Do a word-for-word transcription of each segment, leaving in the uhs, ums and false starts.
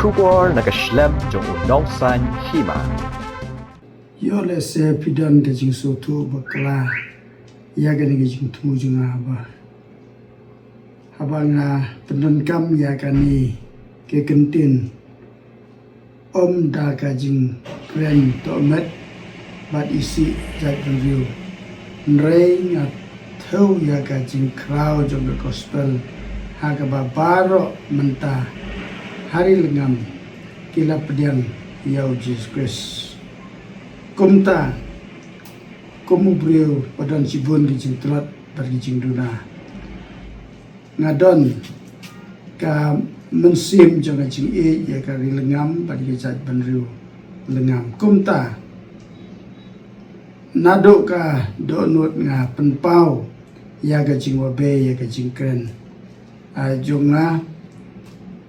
Khubor na ka shlem jong u Nongsaiñ Hima. Ïoh lehse phi don ka jingsngewthuh bakla ïa kane ka jingthmu jong nga ba haba nga pyndonkam ïa kane ka kyntien, ym da ka jingkren tohmet bad isih jaitbynriew. Hynrei nga thew ïa ka jingkhraw jong ka gospel ha kaba baroh mynta ha ri longkmie ki la pdiang ïa u Jisu Khrist. Kumta, kum u briew ba don shibun ki jingtlot bad ki jingduna, nga don ka mynsiem jong ka jingïeit ïa ka ri longkmie bad ïa ka jaitbynriew longkmie. Kumta, naduh ka dohnud nga pynpaw ïa ka jingwabei ïa ka jingkren, ah, jong nga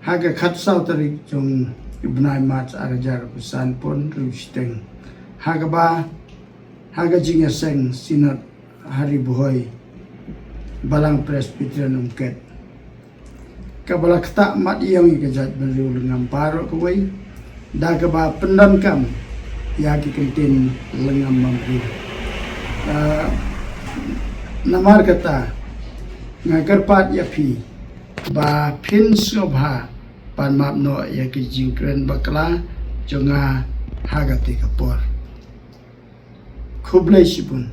ha ka khatsaw tarik jong u bnai March ar hajar arphew san, pynriew shiteng, ha kaba ha ka jingïaseng Synod ha Ri Bhoi, Balang Presbyterian Umket, kaba la ktah mat ïong ïa ka jaitbynriew longkmie baroh kawei da kaba pyndonkam ïa ki kyntien longkmie bymriew. Ah, namar kata, nga kyrpad ïa phi ba phin sngewbha ban map noh ïa ki jingkren bakla jong nga ha kata ka por. Khublei shibun.